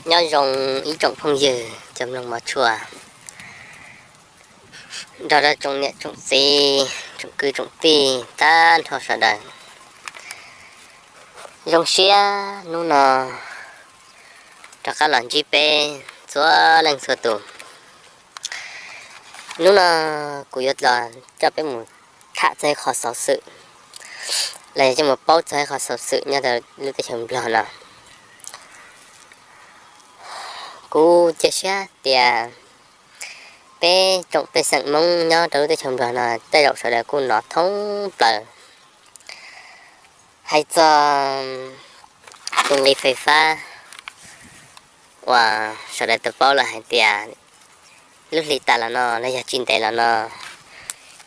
Nyob zoo ib tsoom phooj ywg cov mloog mov tshua, nrog rau tsoom niam tsoom txiv, tsoom kwv tsoom tij tag nrho sawv daws. Zoo siab hnub no rov qab los ntsib peb txhua leej txhua tus. Hnub no kuv yuav los coj peb mus tham txog ib qho xov xwm, los yog coj mus paub txog ib qho xov xwm nyob rau lub teb chaws Nplog no. Kuv cia siab tias peb tsoom pej xeem Hmoob nyob rau lub teb chaws Nplog no tej zaum sawv daws kuj hnov thoob plaws hais txog tus nqi fais fab uas sawv daws tau paub lawm hais tias lub hli tas los no los yog tsis ntev los no,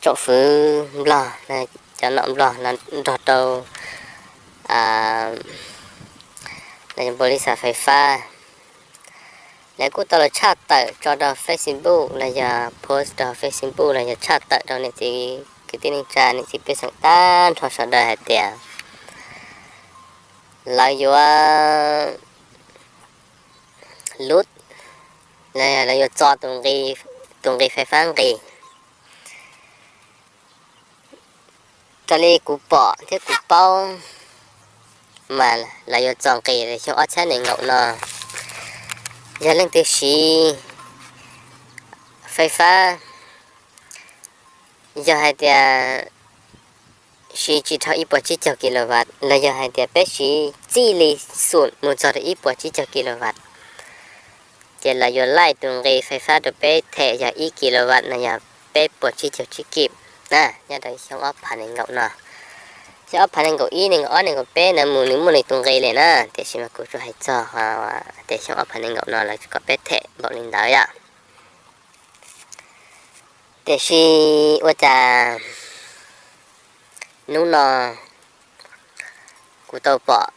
tsoom fwv Nplog, cov nom Nplog no nrog rau npau li xav fais fab, lawv kuj tau los tshaj tawm tso rau Facebook los yog post rau Facebook los yog tshaj tawm rau niam txiv kwv tij neej tsa niam txiv pej xeem tag nrho sawv daws hais tias lawv yuav lub, lawv yuav txo tus nqi fais fab nqis. Raws li kuv pom thiab kuv paub mas lawv yuav txo nqis xyoo ob txhiab nees nkaum no. Yog leej twg siv fais fab, yog hais tias siv tsis dhau ib puas tsib caug kilowatt los yog hais tias peb siv txij li xum mus txog rau ib puas tsib caug kilowatt, ces lawv yuav laij tus nqi fais fab rau peb them yog ib kilowatt no yog peb puas tsib caug tsib kib na, nyob rau xyoo ob phav nees nkaum no. Xyoo ob phav nees nkaum ib, nees nkaum ob, nees nkaum peb no mus nws muaj nws tus nqi li na, tiam sis mas kuv tsuas hais txog tias xyoo ob phav nees nkaum no lawv kom peb them npaum li ntawd yom. Tiam sis ua cas hnub no kuv tau pom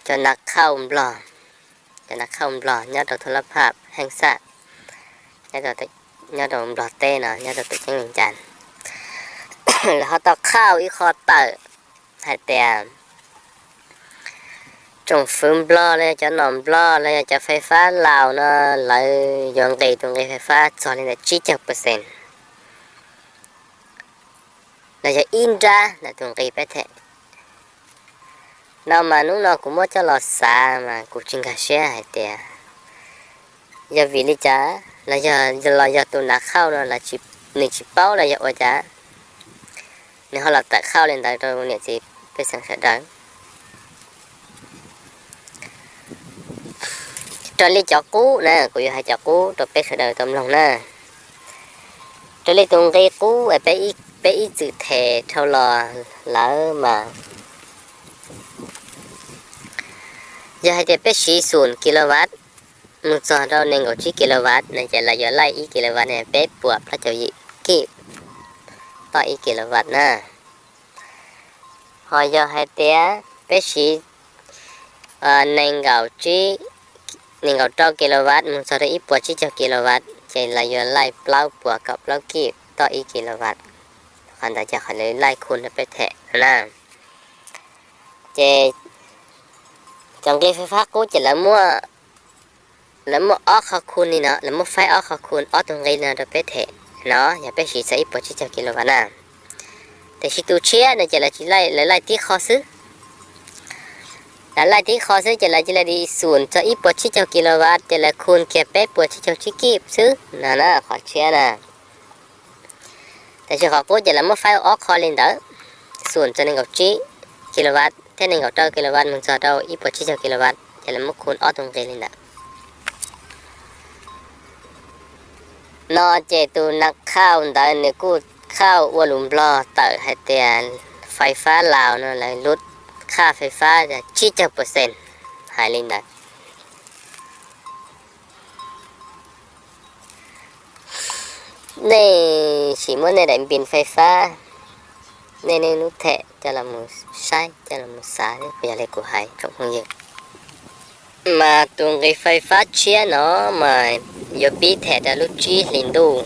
cov nav khauj Nplog, cov nav khauj Nplog nyob rau Thaj Lab Phaj, Heej Xaj, nyob rau Nplog teb no, nyob rau tuam ceeb Vees Cas, lawv ho tau khauj ib qho tawm hais tias tsoom fwv Nplog los yog cov nom Nplog los yog cov fais fab Laus no, lawv yuav nqis tus nqi fais fab txog li ntawm tsib caug percent los yog ib nrab ntawm tus nqi peb them no mas hnub no kuv muab coj los xav mas kuv tsis nkag siab hais tias yog vim li cas los yog, los yog tus nav khauj no nws tsis paub los yog ua cas nws ho los tawm khauj li ntawd rau niam txiv pej xeem sawv daws. Raws li cov qub na, kuv yuav hais cov qub rau peb sawv daws tau mloog na. Raws li tus nqi qub es peb ib txwm them dhau los lawm mas yog hais tias peb siv xum kilowatt mus txog rau nees nkaum tsib kilowatt no ces lawv yuav laij ib kilowatt no peb puas plaub caug yim kib toj ib kilowatt na. Ho yog hais tias peb siv nees nkaum tsib, nees nkaum rau kilowatt mus txog rau ib puas tsib caug kilowatt ces lawv yuav laij plaub puas kaum plaub kib toj ib kilowatt. Qhov ntawd ces qhov lawv laij khu rau peb them no na. Ces cov nqi fais fab qub ces lawv muaj ob qho khu li no, lawv muab faib ob qho khu ob tug nqi li no rau peb them no yog peb siv txog ib puas tsib caug kilowatt na. Tiam sis tus tshiab no ces lawv tsis laij, lawv laij tib qho xwb. Lawv laij tib qho xwb ces lawv cia li xum txog ib puas tsib caug kilowatt ces lawv khu kiag peb puas tsib caug tsib kib xwb no na, qhov tshiab na. Tiam sis qhov qub ces lawv muab faib ob qho li ntawd, xum txog nees nkaum tsib kilowatt thiab nees nkaum rau kilowatt mus txog rau ib puas tsib caug kilowatt ces lawv muab khu ob tug nqi li ntawd. No ces tus nav khauj ntawd nws kuj khauj ua lus Nplog tawm hais tias fais fab Laus no lawv lub khaj fais fab tsib caug percent, hais li ntawd. Nej sim muab nej daim npis fais fab, nej niaj hnub them coj los mus saib, coj los mus xav puas yog li kuv hais tsoom phooj ywg. Mas tus nqi fais fab tshiab no mas yuav pib them rau lub tsib hlis ntuj,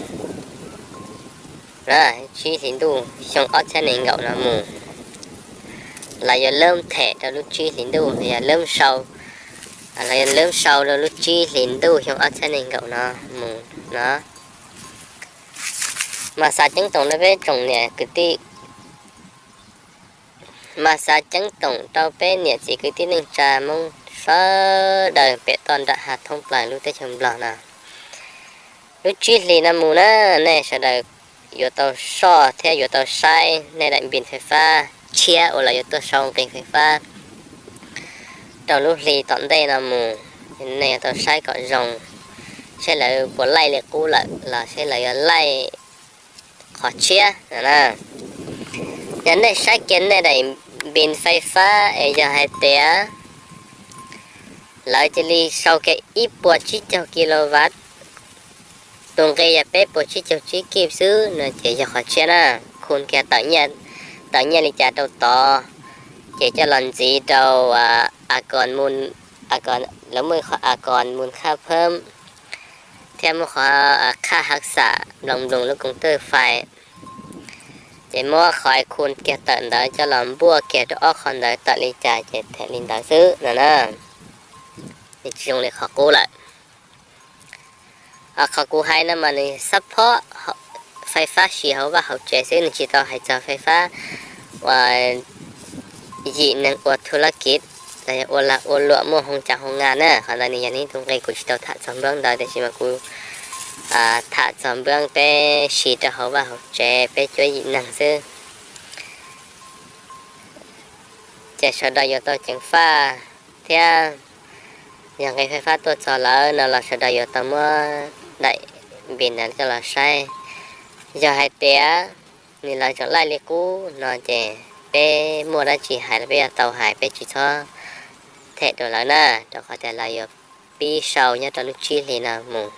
tsib hlis ntuj xyoo ob txhiab nees nkaum no mus. Lawv yuav lam them rau lub tsib hlis ntuj, yog lam sau Los yog lub sau rau lub tsib hlis ntuj xyoo ob txhiab nees nkaum no mus no, mas xav ceeb toom rau peb tsoom niam kwv tij, mas xav ceeb toom rau peb niam txiv kwv tij neej tsa Hmoob sawv daws pem toj nram hav thoob plaws lub teb chaws Nplog no. Lub tsib hlis no mus na, nej sawv daws yuav tau soj thiab yuav tau saib nej daim npis fais fab tshiab uas lawv yuav tuaj sau nqi fais fab rau lub hli tom ntej no mus. Nej yuav tau saib kom zoo, seb lawv puas laij li qub lawm los seb lawv yuav laij qhov tshiab no na. Yog nej saib kiag nej daim npis fais fab es yog hais tias lawv cia li sau kiag ib puas tsib caug kilowatt, tus nqi yog peb puas tsib caug tsib kib xwb no ces yog qhov tshiab na. Khu kiag tawm nyiaj li cas rau tod, ces coj los ntxiv rau a koos, lawv muaj ib qhov a koos mus khaj phab thiab muaj qhov khaj hav xam nploos nploos lub koom twj fais, ces muab qhov khu kiag tawm ntawd coj los npuaj kiag rau ob qhov ntawd tawm li cas ces them li ntawd xwb no na. Nws tsis zoo li qhov qub lawm. Qhov kuv hais no mas nws xab phob fais fab siv hauv vaj hauv tsev xwb, nws tsis tau hais txog fais fab uas yim neeg ua thu laj kiv los yog ua lag ua luam muaj hoo cas hoo nas na. Qhov ntawd nws yog ib tug nqi kuv tsis tau tham txog nplooj ntawd, tiam sis mas kuv tham txog nplooj peb siv rau hauv vaj hauv tsev peb cuab yim neeg xwb. Ces sawv daws yuav tau ceev faj thiab, yog nqi fais fab tuaj txog lawm no los sawv daws yuav tau muab daim npis ntawd coj los saib. Yog hais tias nws lawv tseem laij li qub no ces peb muaj dab tsi hais los peb yuav tau hais, peb tsis txhob them rau lawv na, rau qhov tias lawv yuav pib sau nyob rau lub tsib hlis no mus.